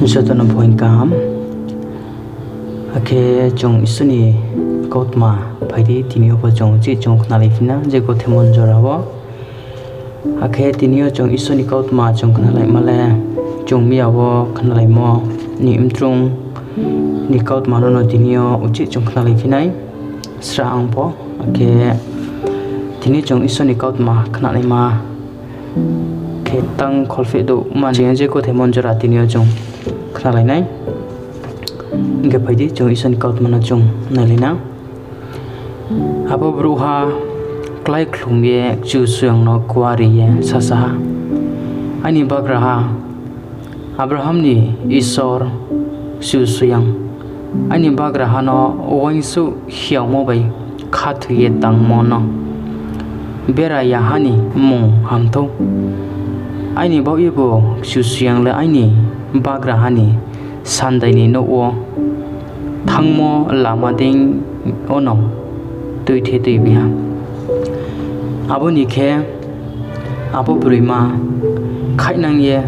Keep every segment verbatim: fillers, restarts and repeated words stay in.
Joto no phuaing kaham. Akhe chung Isor ni kautma phai di, tini yo pho chung uchih chung khnalai phi na, je kothemo ni jora wo. Akhe tini yo chung Isor ni kautma chung khnalaima le, chung miya wo khnalaimo ni mtrung ni kautma no no tini yo uchih chung khnalai phi nai, srahha ong pho. Akhe tini chung Isor ni kautma khnanaima khe tang kholpheh douh ma ni je kothemo ni jora tini yo chung khnalai nai. Hing khe phai di, chung Isor ni kautma no chung nailai na. Abo brouhha klái khlum ye Kchusoyang no kuari ye sasa ha, Aini bagraha, Abraham ni Isor Kchusoyang, aini bagraha no uaingsouh hiaomo bai khathoi ye tangmo no bera ya ha ni mmung ham thou. Aini baoh yebo Kchusoyang le aini bagraha ni sandai ni nouh wo thanngmo lama deing yo no tuithe tuibi ha. Abo ni khe, abo broima khaihnang ye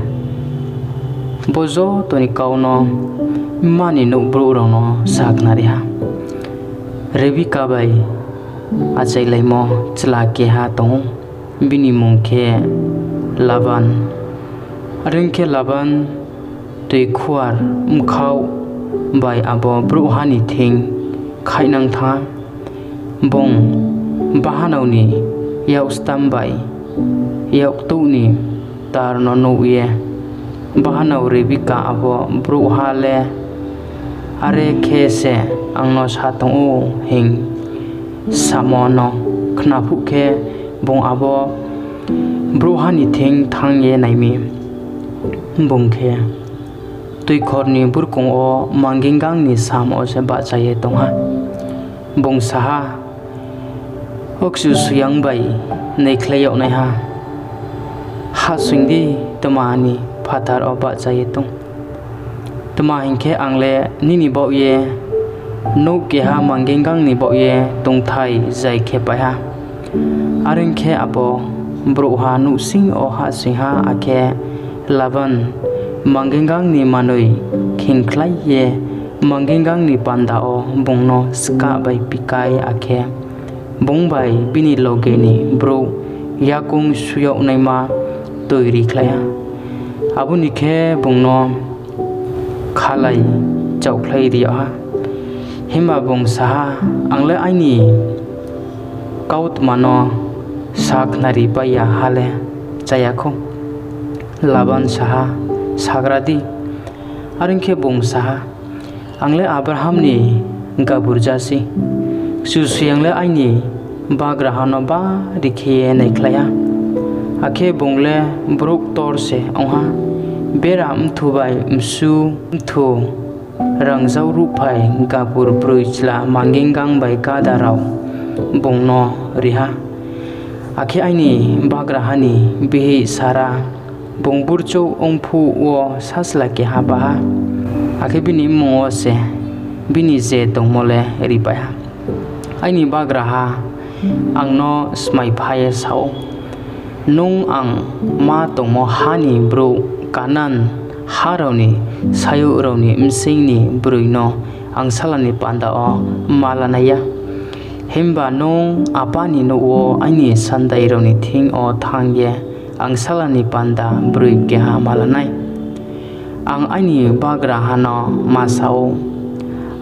bo joto ni kau no mma ni nouh brouh rao no sakhnari ha. Rebeka bai achailaimo chla keha tong ou, bini mmung khe Laban. Are ong khe, Laban toikhuar bkhaoh bai abo brouhha ni thing khaihnang thanng ha. Bung bahanao ni yak stam bai yaktouh ni tar no nuh ye, bahanao Rebeka abo brouhha le are khe se ang no sa tong ou hing samo no khna phuh khe, bung abo brouhha ni thing thanng ye nai mi, bung khe tuikhor ni burkong wo manggingang ni sam wo se bahcha ye tong ha. Bung sa ha, O Kchusoyang bai naikhlai yagnaiha, hahsoing di, tma ni phathar wo bahcha ye tong? Tma hing khe, ang le nini baoh ye nouh keha manggingang ni baoh ye tongthai zai khe pai ha. Are ong khe, abo brouhha nouhsing yo hahsoing ha, akhe Laban manggingang ni manoi khingkhlai ye manggingang ni panda wo bung no skah bai pikai, akhe bung bai bini loge ni brouh yakoung su yag naima toiri khlai ha. Abo ni khe bung no khalai chaohkhlai ri yag ha. Himba bung sa ha, Ang le aini kautma no sakhnaripai ya ha le chá ya khou. Laban sa ha, Sagra di. Are ong khe bung sa ha, Ang le Abraham ni gaburja sei, Kchusoyang le aini bagraha no bari khe ye naikhlai ha. Akhe bung le brouh ktor se ong ha, bera bthwu bai msu bthwu rangzag ruhphai gabur broi chla manggingang bai gada rao bung no ri ha. Akhe aini bagraha ni bihih Sara, bung burchouh ong phuh wo sachla keha bá ha, akhe bini mmung wo se bini je tongmo le ripai ha. Aini bagraha ang no smaipha ye sa ou, ‘Nung ang ma tongmo ha ni brouh Kanan ha rao ni sayouh rao ni bsing ni broi no angsala ni panda wo ma la nai ya. Himba nung apa ni nouh wo aini sandai rao ni thing yo thanng ye angsala ni panda broi keha ma la nai.’ Ang aini bagraha no ma sa ou,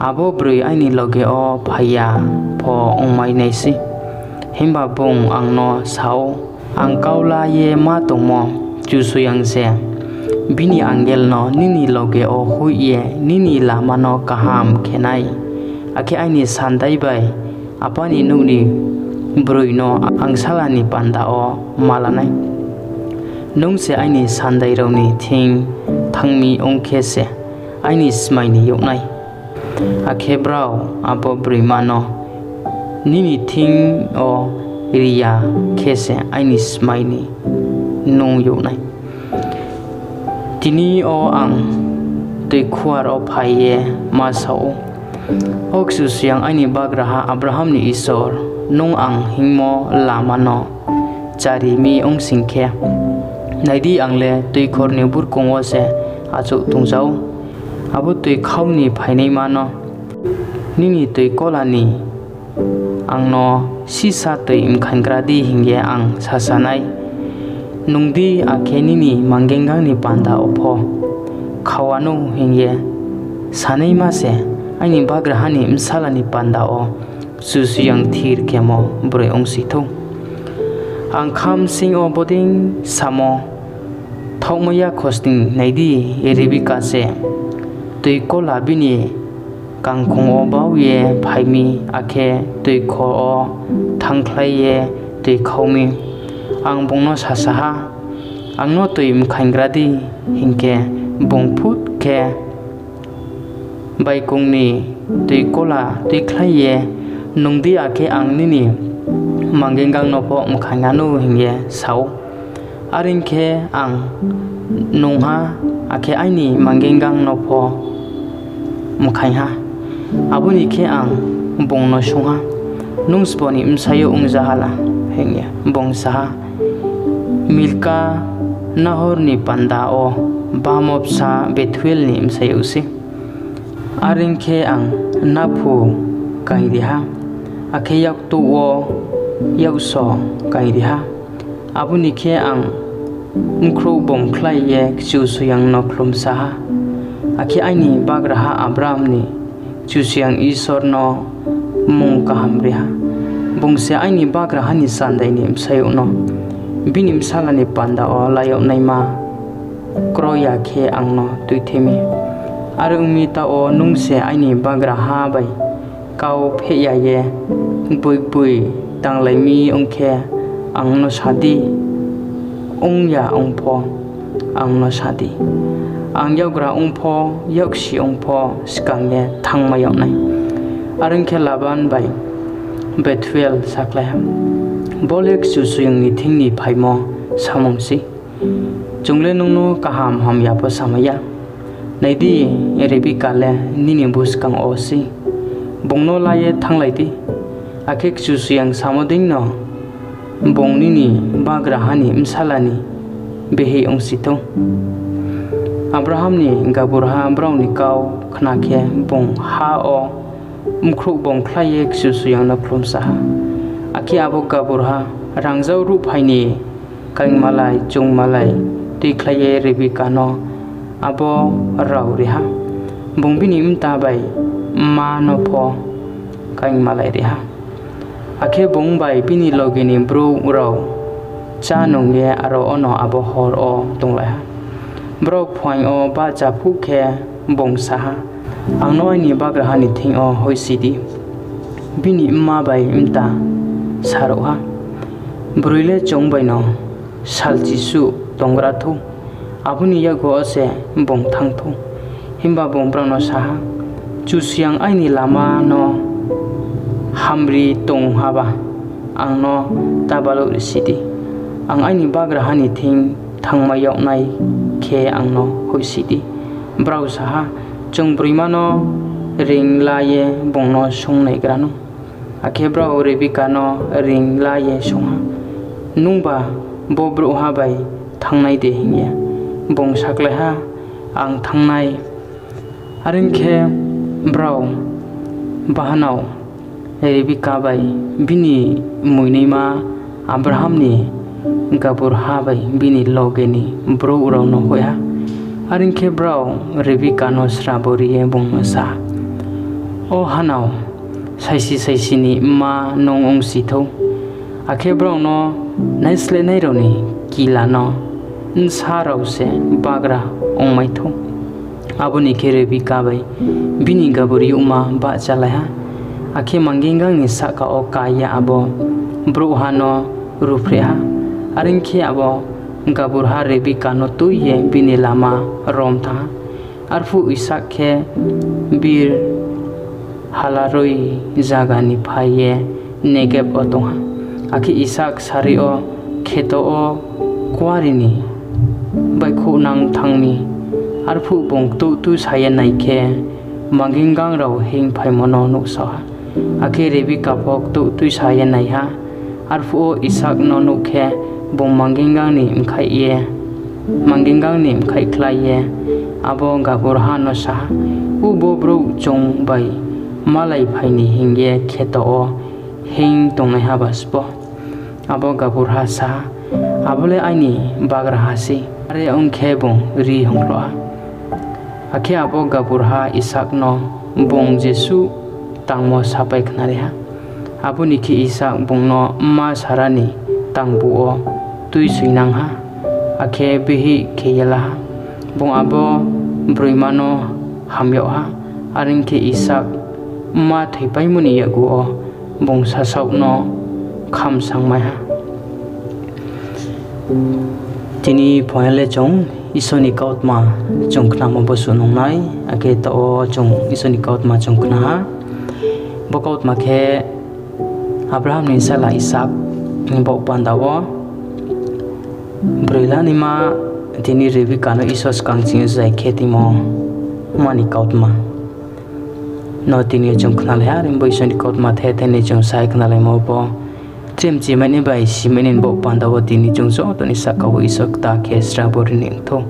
‘Abo broi aini loge wo phai ya pho ongmai nai sei.’ Himba bung ang no sa ou, ‘Ang kau la ye ma tongmo Kchusoyang se bini angel no nini loge wo hoih ye nini lama no kaham khe nai, akhe aini sandai bai apa ni nouh ni broi no angsala ni panda wo ma la nai. Nung se aini sandai rao ni thing thanng mi ong khe se aini smai ni youh nai, akhe brao abo broima no nini thing yo ri ya khe se aini smai ni nung youh nai.’ Tini yo ang tuikhwar wo phai ye ma sa ou, ‘O Kchusoyang, aini bagraha Abraham ni Isor, nung ang hingmo lama no chári mi ong sing khe, nai di, ang le tuikhor ni burkong wo se achouh tongja ou. abo toikhau ni phainaima no nini toikola ni ang no sisa toi mkhainggra di hing ye ang sasa nai. Nung di, akhe nini mangengang ni panda wo pho khau wanou hing ye sanaima se aini bagraha ni bsala ni panda wo Kchusoyang thir khemo broi ongsi thou. Ang kha bsing yo bodei samo thaohmai ya khosning, nai di, Rebeka se toikola bini kangkhong wo bau ye phai mi, akhe toikho wo thanngkhlai ye toikhau mi. Ang bung no sasa ha, ‘Ang no toi mkhainggra di,’ hing khe, bung phut khe baikong ni toikola tuikhlai ye, ‘Nung di, akhe ang nini mangengang no pho mkhaing wanou,’ hing ye sa ou. Are ong khe, ang nung ha, akhe aini mangengang no pho mkhaing ha. Abo ni khe ang bung no swunng ha, ‘Nung sbo ni bsayouh ongja ha la?’ hing ye. Bung sa ha, ‘Milka Nahor ni panda wo bamo bsa Bethuel ni bsayouh sei.’ Are ong khe, ang naphu kaingri ha, akhe yaktouh wo yaksho kaingri ha. Abo ni khe ang bkhrouhbomkhlai ye Kchusoyang no khlumsa ha, akhe aini bagraha Abraham ni Kchusoyang Isor no mmung kaham ri ha. Bung se aini bagraha ni sandai ni bsayouh no bini bsala ni panda wo la yag naima kro ya khe ang no tuithe mi. Are ong mi, taoh wo nung se aini bagraha bai kau pheh ya ye gboigboi tanglai mi ong khe, ang no sa di, ong ya ong pho, ang no sa di. Ang yakgra ong pho, yaksi ong pho, skang ye thanngmai yag nai. Are ong khe, Laban bai Bethuel sakhlai ha, Bo le Kchusoyang ni thing ni phaimo samung sei. Chung le nung no kaham hamya pho samai ya. Nai di, Rebeka le nini buskang wo sei. Bung no la ye thannglai di, akhe Kchusoyang samo deino bung nini bagraha ni bsala ni bihih ongsi thou. Abraham ni gaburha brao ni kau khna khe, bung ha wo bkhrouhbomkhlai ye Kchusoyang no khlumsa ha. Akhe abo gaburha rangzag ruhphai ni kaingmalai-chungmalai tuikhlai ye Rebeka no abo rao ri ha. Bung bini mta bai mma no pho kaingmalai ri ha. Akhe bung bai bini loge ni brouh rao chá-nung ye aro wono abo hor wo tonglai ha. Brao phuaing yo bahcha phuh khe, bung sa ha, Ang no aini bagraha ni thing yo hoihsi di. Bini mma bai mta saruh ha, Broi le chung baino salchisuh tonggra thou, abo ni yakgu wo se bung thanng thou. Himba bung brao no sa ha, Kchusoyang aini lama no hamri tong haba, ang no ta baluh risi di. Ang aini bagraha ni thing thanngmai yag nai khe ang no hoihsi di. Brao sa ha, Chung broima no reing la ye bung no swunng naigra nou. Akhe brao Rebeka no reing la ye swunng ha, Nungba bo brouhha bai thanngnai de? hing ye. Bung sakhlai ha, Ang thanng nai. Are ong khe, brao bahanao Rebeka bai bini moinaima Abraham ni gaburha bai bini loge ni brouh rao no hoih ha. Are ong khe, brao Rebeka no srabo ri ye bung no sa ha, O hanao, saisi saisi ni mma nung ongsi thou, akhe brao no naislehnai rao ni kila no nsa rao se bagra ongmai thou. Abo ni khe Rebeka bai bini gaburyouhma bahchalai ha, akhe mangengang ni sahka wo ka ye abo brouhha no ruhphreh ha. Are ong khe, abo gaburha Rebeka no tui ye bini lama rom thanng ha. Arphuh Isak khe Beer-halalai-roi zaga ni phai ye Negeb wo tong ha. Akhe Isak sari yo kheto wo kuari ni baihkhouhnang thanng mi. Arphuh bung ktuh tuisa ye nai khe, mangengang rao hinngphaimo no nuhsao ha. Akhe Rebeka pho ktuh tuisa ye nai ha. Arphuh wo Isak no nuh khe, bung mangengang ni mkhaih ye, mangengang ni mkhaihkhlai ye Abo gaburaha no sa ha, Ubo brouh chung bai malaiphai ni hing ye kheto wo hinng tongnaiha ba sbo? Abo gaburaha sa ha, Abo le aini bagraha sei. Are ong khe, bung rri hongkhloh ha. Akhe abo gaburaha Isak no bung jesuh tangmo sapai khnari ha. Abo ni khe Isak bung no mma Sara ni tangbuh wo tuisoinang ha, akhe bihih khe ye la ha. Bung abo broima no ham yag ha. Are ong khe, Isak mma thoipaimo ni yakgu wo bung sasaoh no khamsangmai ha. Tini phuaing le chung Isor ni kautma chung khnamo bosuh nung nai, akhe taoh wo chung Isor ni kautma chung khna ha. Bo kautma khe Abraham ni bsala Isak ni baoh panda wo broi la naima tini Rebeka no Isor skang ching yo zai khe timo ma ni kautma no tini yo chung khnalai ha. Are bo Isor ni kautma the the ni chung sai khnalaimo bo tre mchimai ni bai simai ni baoh panda wo tini chung joto ni sahka wo Isor kta khe srabo ri ni ong thou.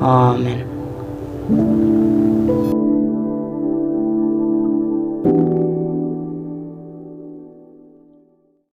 Amen.